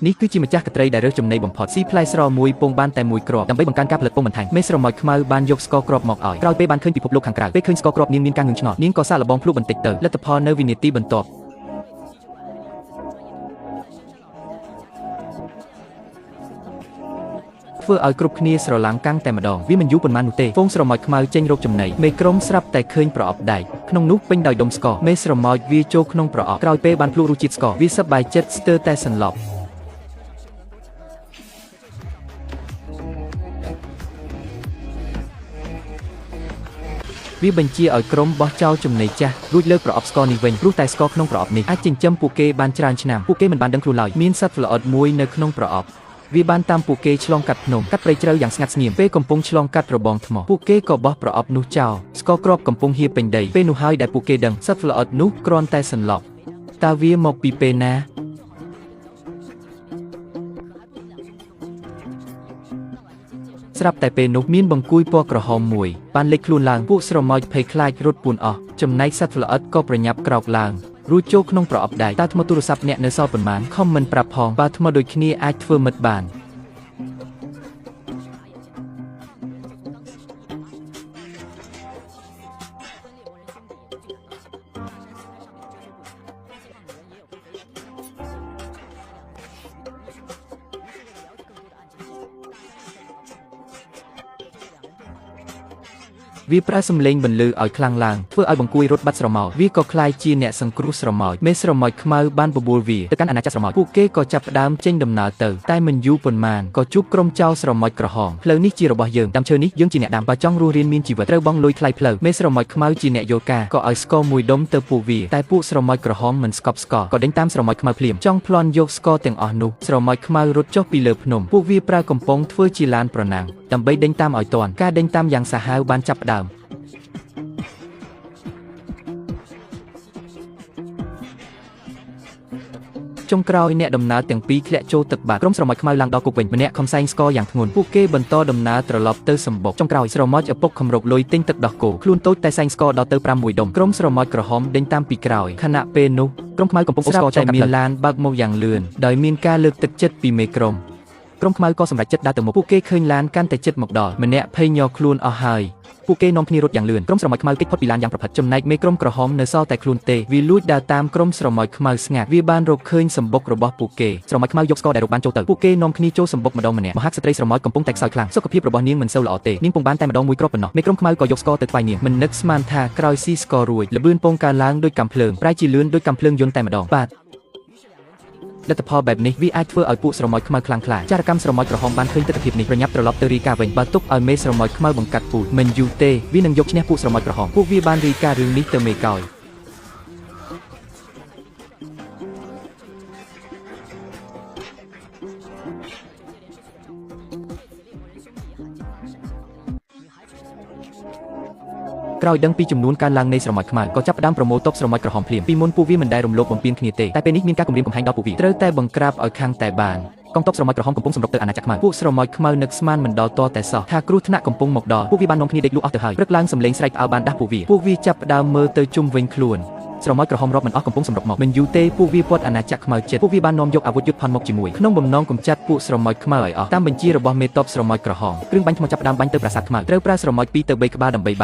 នេះគឺជាម្ចាស់កត្រីដែលរើសចំណីបំផុតស៊ីផ្លែស្រមួយពងបានតែមួយគ្រាប់ដើម្បីបង្កើនការផលិតពងបន្ថែមមេស្រមោចខ្មៅបានយកស្ករគ្រាប់មកឲ្យក្រោយពេលបានឃើញពិភពលោកខាងក្រៅពេលឃើញស្ករគ្រាប់នាងមានការងឿងឆ្ងល់នាងក៏សាកល្បងភ្លក់បន្តិចទៅលទ្ធផលនៅវិនាទីបន្ទាប់ធ្វើឲ្យគ្រប់គ្នាស្រឡាំងកាំងតែម្ដងវាមិនយូរប៉ុន្មាននោះទេហ្វូងស្រមោចខ្មៅចេញរកចំណីមេក្រុមស្រាប់តែឃើញប្រអប់ដែកក្នុងនោះពេញដោយដុំស្ករមេស្រមោចវាចូលក្នុងប្រអប់ក្រោយពេលបានភ្លក់រសជាតិស្ករវាសប្បាយចិត្តស្ទើរតែសន្លប់វាបញ្ជាឲ្យក្រុមបោះចោលចំណីចាស់រួចលើកប្រអប់ស្ករនេះវិញព្រោះតែស្ករក្នុងប្រអប់នេះអាចចិញ្ចឹមពួកគេបានច្រើនឆ្នាំពួកគេមិនបានដឹងខ្លួនឡើយមានសត្វល្អិតមួយនៅក្នុងប្រអប់វាបានតាមពួកគេឆ្លងកាត់ភ្នំកាត់ព្រៃជ្រៅយ៉ាងស្ងាត់ស្ងៀមពេលកំពុងឆ្លងកាត់របងថ្មពួកគេក៏បោះប្រអប់នោះចោលស្ករគ្រាប់កំពុងហៀពេញដីពេលនោះហើយដែលពួកគេដឹងសត្វល្អិតនោះគ្រាន់តែសន្លប់តើវាមកពីពេលណាស្រាប់តែពេលនោះមានបង្គួយពណ៌ក្រហមមួយបានលេចខ្លួនឡើងពួកស្រមោចភ័យខ្លាចរត់ពួនអស់ចំណែកសត្វល្អិតក៏ប្រញាប់ក្រោកឡើងរួចចូលក្នុងប្រអប់ដែកតើថ្មទូរស័ព្ទអ្នកនៅសល់ប៉ុន្មានខំមិនប្រាប់ផងបើថ្មដូចគ្នាអាចធ្វើមិត្តបានវាប្រើសំឡេងបន្លឺឲ្យខ្លាំងឡើងធ្វើឲ្យបង្គួយរត់បាត់ស្រមោលវាក៏ក្លាយជាអ្នកសង្គ្រោះស្រមោចមេស្រមោចខ្មៅបានបបួលវាទៅកាន់អាណាចក្រស្រមោចពួកគេក៏ចាប់ផ្ដើមចេញដំណើរទៅតែមិនយូរប៉ុន្មានក៏ជួបក្រុមចោរស្រមោចក្រហមផ្លូវនេះជារបស់យើងដើមឈើនេះយើងជាអ្នកដាំបើចង់រស់រានមានជីវិតត្រូវបង់លុយថ្លៃផ្លូវមេស្រមោចខ្មៅជាអ្នកយល់ការក៏ឲ្យស្ករមួយដុំទៅពួកវាតែពួកស្រមោចក្រហមមិនស្កប់ស្កល់ក៏ដេញតាមស្រមោចខ្មៅភ្លាមចង់ប្លន់យកស្ករទាំងអស់នោះស្រមោចខ្មៅរត់ចុះពីលើភ្នំពួកវាប្រើកំប៉ុងធ្វើជាឡានប្រណាំងដើម្បីដេញតាមឲ្យទាន់ការដេញតាមយ៉ាងសាហាវបានចាប់ផ្ដើមចុងក្រោយអ្នកដំណើរទាំងពីរធ្លាក់ចូលទឹកបាត់ក្រុមស្រមោចខ្មៅឡើងដល់គុកវិញម្នាក់ខំសែងស្ករយ៉ាងធ្ងន់ពួកគេបន្តដំណើរត្រឡប់ទៅសម្បុកចុងក្រោយស្រមោចឪពុកខំរកលុយទិញទឹកដោះគោខ្លួនតូចតែសែងស្ករដល់ទៅ5មួយដុំក្រុមស្រមោចក្រហមដេញតាមពីក្រោយខណៈពេលនោះក្រុមខ្មៅកំពុងអូសស្ករចូលមានឡានបើកមកយ៉ាងលឿនដោយមានការលើកទឹកចិត្តពីមេក្រុមក្រុមខ្មៅក៏សម្រេចចិត្តដើរទៅមុខពួកគេឃើញឡានកាន់តែជិតមកដល់ម្នាក់ភ័យញ័រខ្លួនអស់ហើយពួកគេនាំគ្នារត់យ៉ាងលឿនក្រុមស្រមោចខ្មៅគេចផុតពីឡានយ៉ាងប្រផិតចំណែកមេក្រុមក្រហមនៅសល់តែខ្លួនទេវាលួចដើរតាមក្រុមស្រមោចខ្មៅស្ងាត់វាបានរកឃើញសម្បុករបស់ពួកគេស្រមោចខ្មៅយកស្ករដែលរកបានចូលទៅពួកគេនាំគ្នាចូលសម្បុកម្ដងម្នាក់មហាក្សត្រីស្រមោចកំពុងតែខ្សោយខ្លាំងសុខភាពរបស់នាងមិនសូវល្អទេនាងពុំបានតែម្ដងមួយគ្រាប់ប៉ុណ្ណោះមេក្រុមខ្មៅក៏យកស្ករទៅថ្វាយនាងមិននឹកស្មានថាក្រោយស៊ីស្កររួចល្បឿនពងកើនឡើងដូចកាំភ្លើងប្រែជាលឿនដូចកាំភ្លើងយន្តតែម្ដងបាទលទ្ធផលបែបនេះវាអាចធ្វើឲ្យពួកស្រមោចខ្មៅខ្លាំងក្លាចារកម្មស្រមោចក្រហមបានឃើញទិដ្ឋភាពនេះប្រញាប់ត្រឡប់ទៅរាយការណ៍វិញបើទុកឲ្យមេស្រមោចខ្មៅបង្កាត់ពូជមិនយូរទេវានឹងយកឈ្នះពួកស្រមោចក្រហមពួកវាបានរាយការណ៍រឿងនេះទៅមេកោយក្រោយដឹងពីចំនួនកើនឡើងនៃស្រមោចខ្មៅក៏ចាប់ផ្ដើមប្រមូលទ័ពស្រមោចក្រហមភ្លាមពីមុនពួកវាមិនដែលរំលោភបំពានគ្នាទេតែពេលនេះមានការគំរាមកំហែងដល់ពួកវាត្រូវតែបង្ក្រាបឲ្យខាងតែបានកងទ័ពស្រមោចក្រហមកំពុងសម្រុកទៅអាណាចក្រខ្មៅពួកស្រមោចខ្មៅនឹកស្មានមិនដល់តតែសោះថាគ្រោះថ្នាក់កំពុងមកដល់ពួកវាបាននាំគ្នាដេកលក់អស់ទៅហើយព្រឹកឡើងសំឡេងស្រែកផ្អើលបានដាស់ពួកវាពួកវាចាប់ផ្ដើមមើលទៅជុំវិញខ្លួនស្រមោចក្រហមរាប់មិនអស់កំពុងសម្រុកមកមិនយូរទេពួកវាពាត់អាណាចក្រខ្មៅចិត្តពួកវាបាននាំយកអាវុធយុទ្ធភណ្ឌមកជាមួយក្នុងបំណងកម្ចាត់ពួកស្រមោចខ្មៅឲ្យអស់តាមបញ្ជារបស់មេតបស្រមោចក្រហមគ្រឿងបាញ់ថ្មចាប់ផ្ដើមបាញ់ទៅប្រាសាទខ្មៅត្រូវប្រើស្រមោច2ទៅ3ក្បាលដើម្បីបាញ់